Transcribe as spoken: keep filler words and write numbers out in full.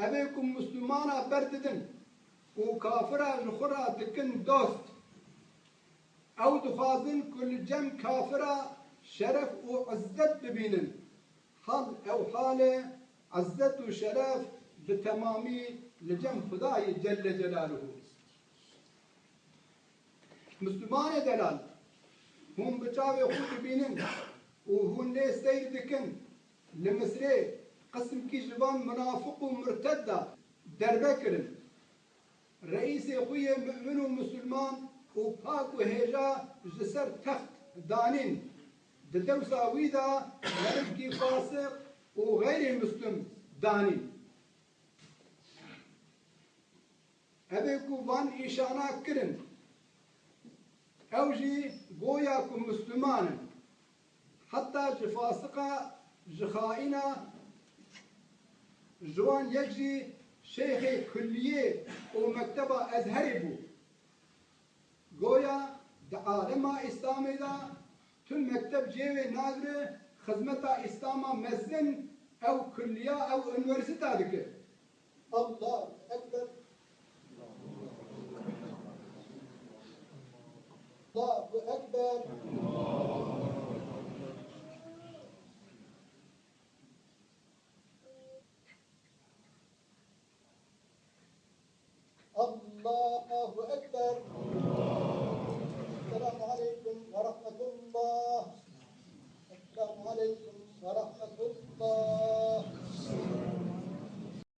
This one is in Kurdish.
Ev ê ku Mislumana berdidin û kafira ji xwe re dikin dost. Ew dixwazin ku li cem kafira şeref û izzet bibînin. Hal ew hal e, izzet û şeref bi temamî li cem Xwedayê Celle Celaluhu. Mislimanê delal, hûn bi çavê xwe dibînin û hûn lê seyr dikin. Li Misrê qisimkî ji van munafiq û murted de derbe kirin. Reîsê xwe yê mu'min û musulman û pak û hêja ji ser text danîn. Di dewsa wî de merivkî fasiq û xeyrê muslim danîn. Ev ê ku van îşana kirin, ew jî goya ku Misliman in. Heta ji fasiqa, ji xaîna, ji wan yek jî şêxê kulliyê û mekteba Ezherê bû. Goya di alema Îslamê de tu mekteb cihê wê nagire, xizmeta Îslama mezin ew kulliya, ew unîversîta dike. Allahu Ekber. Allahu Ekber. Allahu Ekber. Selamu aleykum ve rahmetullah.